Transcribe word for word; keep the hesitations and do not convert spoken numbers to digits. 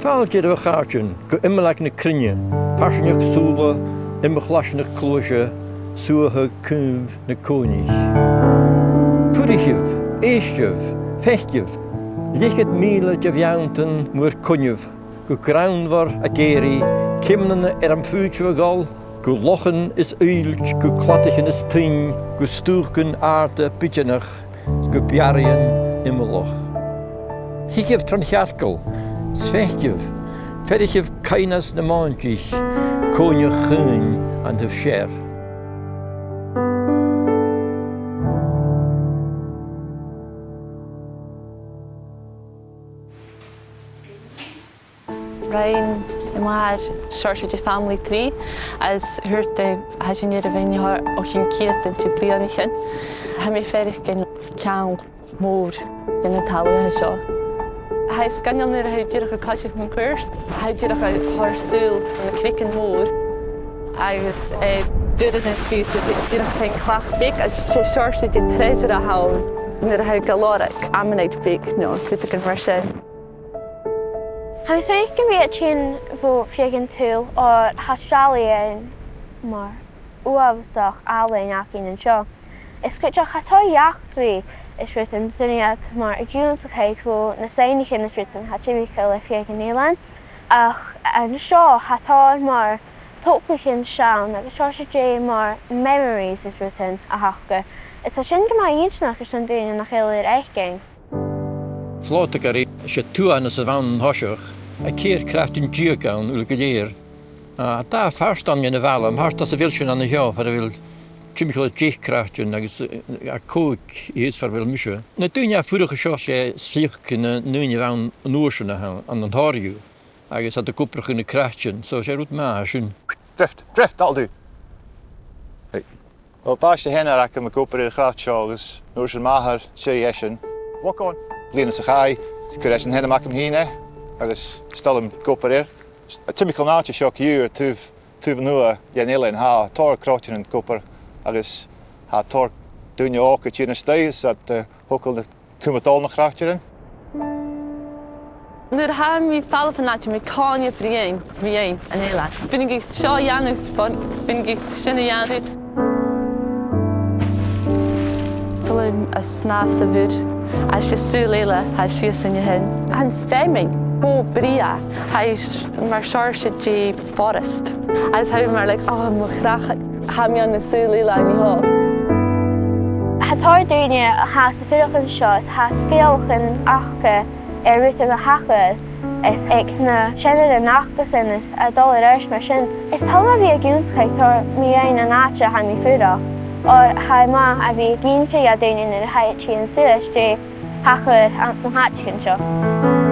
Fàilte oirbh, a chàirdean, gu Imleag na Cruinne, farsaingeachd sùla, iomchlaisneachd cluaise, suathadh caoimh na còinnich. Fuirichibh, èistibh, faicibh, leth-cheud mìle de bheanntan muir coinneimh, gu greannmhor ag èirigh, ceumannan air am faod sibh a dhol, gu lochan is uillt, gu cladaichean is tuinn, gu stùcan àrda bideanach, gu b' fheàrr leinn iomallach. Thigibh tron chearcall, 's faicibh, feirgibh caoimhneas na mòintich, còinneach chaoin an taobh sear. Rinn m' athair seòrsa de family tree, agus thuirt e, tha sinn air a bhith an seo o chionn ceudan de bhliadhnaichean. Tha mi a' faireachdainn ceangal mòr ris na talmhaidhean seo. Tha e sgoinneil nuair a tha thu dìreach a' coiseachd mun cuairt, tha thu dìreach a' toirt sùil air na creagan mòr, agus, eh, uaireannan bidh tu dìreach a' faighinn clach bheag, agus 's e seòrsa de treasure a th' ann nuair a tha thu ga lorg, ammonite bheag no rudeigin mar sin. Tha mi a' smaoineachadh gum bi e a' tighinn bho fhreagairt an t-saoghail, oir tha sealladh ann mar uabhasach àlainn againn an seo. Is cuideachd, tha tòrr eachdraidh is rudan san iad mar ag ionnsachadh bho na soidhnichean is rudan a tha timcheall air feadh an eilein. Ach an seo, tha tòrr mar togalaichean sean agus seòrsa de mar memories is rudan a th' aca. Is tha sin gu math inntinneach airson daoine nach eil air fhaicinn. Flòtaigearraidh, 's e tuathanas a bh' ann an toiseach, a' ceithir craichtean deug ann uile gu lèir. A, tha dà phàirt ann dhen a' bhaile, am pàirt às a bheil sinn an seo, far a bheil timcheall air deich craichtean agus, eh, air còig shìos far a bheil mise. Na daoine a tha a' fuireach an seo, 's e suidheachadh nan daoine a bh' ann an uair sin a th' ann, ann an tòrr dhiubh, agus iad ag obrachadh na craichtean, so 's e rud math a tha sin. Drift, drift, that'll do. Right. Well, b' àbhaist a sheanair agam ag obair air a' chraicte seo agus an uair sin m' athair, 's e esan. Walk on. Bliadhna sa chaidh, chuir esan ainm agam fhìn air, agus 's toil leam ag obair air. Timcheall an àite seo co-dhiù air taobh, taobh an uaigh dhen eilean, tha tòrr croitearan ag obair, agus tha tòrr daoine òga a' tighinn a-staigh, is iad, eh, a' togail na cumadh dol na chraichtearan. Nuair a tha mi a' falbh bhon àite, tha mi a' coinneachadh ri, ri an eilean. Bidh mi ag iarraidh seo a dhèanamh, bidh mi ag iarraidh sin a dhèanamh. Saoilidh mi, a shnàmh sa mhuir, agus an saoghal eile a tha sìos an sin. Tha an fheamainn cho brèagha, tha e mar seòrsa de forest. Agus tha mi mar, like, oh, mo chreach, tha mi ann an saoghal eile an seo. Tha tòrr dhaoine a tha sa fuireach an seo, is tha sgeulachdan aca air rudan a thachair, is aig na seanairean acasan is a' dol air ais mar sin. Is toil leam a bhith ag ionnsachadh tro mheadhan an àite a tha mi a' fuireach, oir tha e math a bhith ag innse do dhaoine nuair a tha iad a' tighinn suas dè thachair anns na h-àiteachan seo.